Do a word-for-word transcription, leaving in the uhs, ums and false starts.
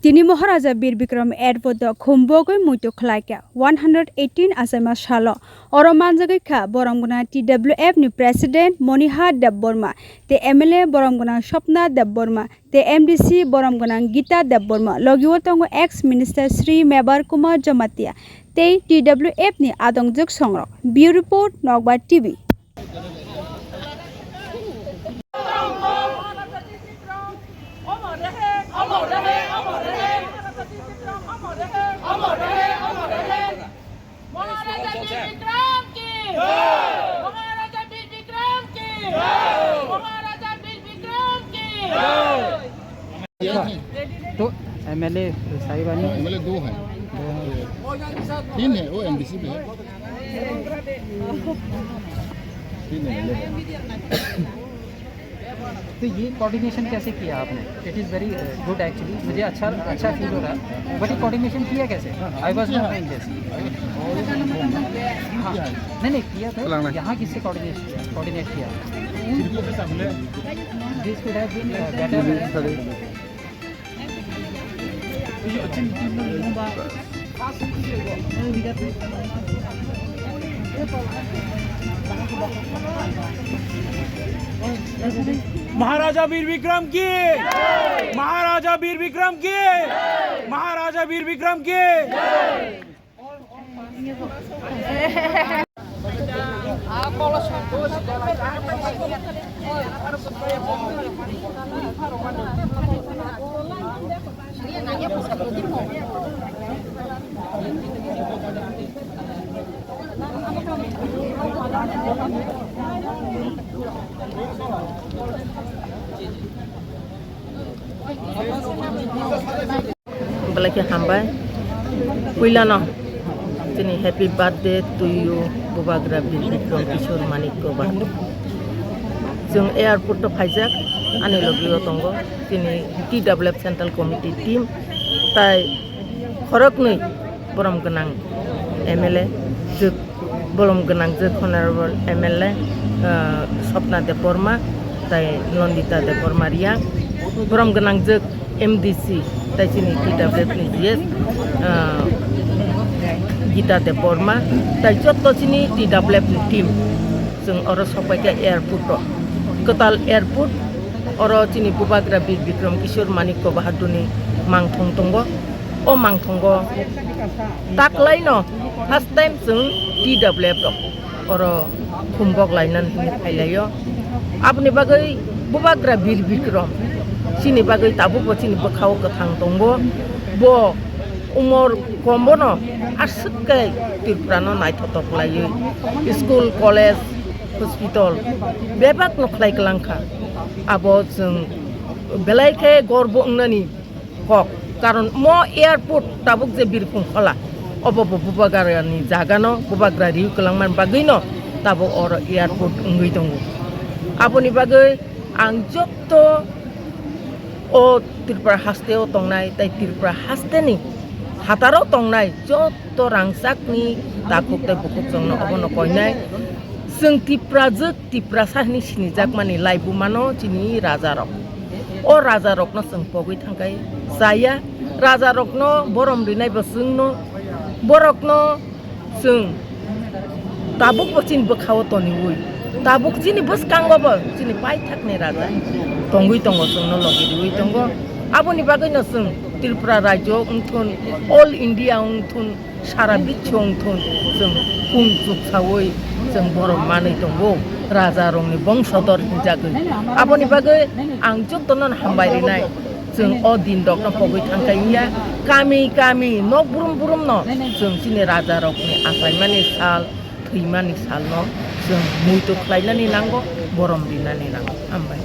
Tini Maharaja Bir Bikram Airport o khumbogwi muitu khlaikha one hundred eighteen achaima salo. Oro manjagwi kha borom gwnang T W F ni President Moniha Debbarma, tei M L A borom gwnang Swapna Debbarma, tei M D C borom gwnang Gita Debbarma, logi o tongo ex Minister Shri Mebar Kumar Jamatia tei T W F ni adongjwk songrok. Bureau Report, Nokbar T V. মহারাজা বীর বিক্রম কি জয়! মহারাজা বীর বিক্রম কি জয়! মহারাজা বীর বিক্রম কি জয়! तो एमएलए साहिबानी। एमएलए दो हैं। तीन है, वो एमडीसी भी है। तीन एमएलए है। तो ये कोऑर्डिनेशन कैसे किया आपने? It is very good actually। मुझे अच्छा, अच्छा फील हो रहा है। बट ये कोऑर्डिनेशन किया कैसे? I was not knowing this। हाँ, नहीं, नहीं, किया था। यहाँ किससे कोऑर्डिनेट किया, कोऑर्डिनेट किया? This could have been better। Maharaja वीर विक्रम की, महाराजा वीर विक्रम की, महाराजा वीर विक्रम की। Belai khe hambai. Puilano chini happy birthday to you, Bubagra Bir Bikram Kishore Manikya Bahadur. Chwng airport o phaijak, ani logi o tongo chini T W F Central Committee team, tai khoroknwi borom gwnang M L A, jwk borom gwnang jwk Honorable M L A, ah, Swapna Debbarma, tai Nandita Debbarma Reang, borom gwnang jwk M D C, tai chini T W F ni G S, ah, Gita Debbarma, tai jotto chini T W F ni team, chwng oro sokpaikha airport o, kwtal airport, oro chini Bubagra Bir Bikram Kishore Manikya Bahadur ni mangthong tongo. O mangthongo taklaino first time chwng T W F rok oro khumbok lainani hinwi phailaio. Aboni bagwi Bubagra Bir Bikram chini bagwi tabukbo chini bwkhao kwthang tongo. Bo umor kombono aswk khe Tripurano naithotok laiwi school, college, hospital bebakno khlai kwlangkha. Abo chwng belai khe gorbo wngnani kok. Karon mo airport tabuk je Birkhung khola, obo bo Bubagrani jagano, Bubagra riwi kwlangmani bagwino tabuk oro airport wngwi tongo. Aboni bagwi ang jotto o Tripura hasteo tongnai tei Tripura hasteni hataro tongnai jotto rangchakni takhuk tei bukhuk chwngno obono koinai. Chwng Tiprajwk Tiprasa hwnwi sinijakmani laibumano chini rajarok. O rajarokno chwng pogwi thangkhai chaya. Rajarokno borom rinaibo chwngno. Borokno chwng tabukbo chini bwkhao toniwi, tabuk chini bwskangobo chini paithakni raja tongwi tongo, chwngno logi riwi tongo. Aboni bagwino chwng Tripura rajyo wngthun, all India wngthun, sara biswo wngthun, chwng kung chuksawi chwng borom manwi tongo, rajarokni bongsodor hinjagwi. Aboni bagwi ang jotono hambai rinai, chwng o din rokno pogwi thangkhai wngya, kami kami nok brum brumno chwng chini rajarokni achaimani sal, thwimani salno chwng muitu khlainani nango, borom rinani nango. Hambai.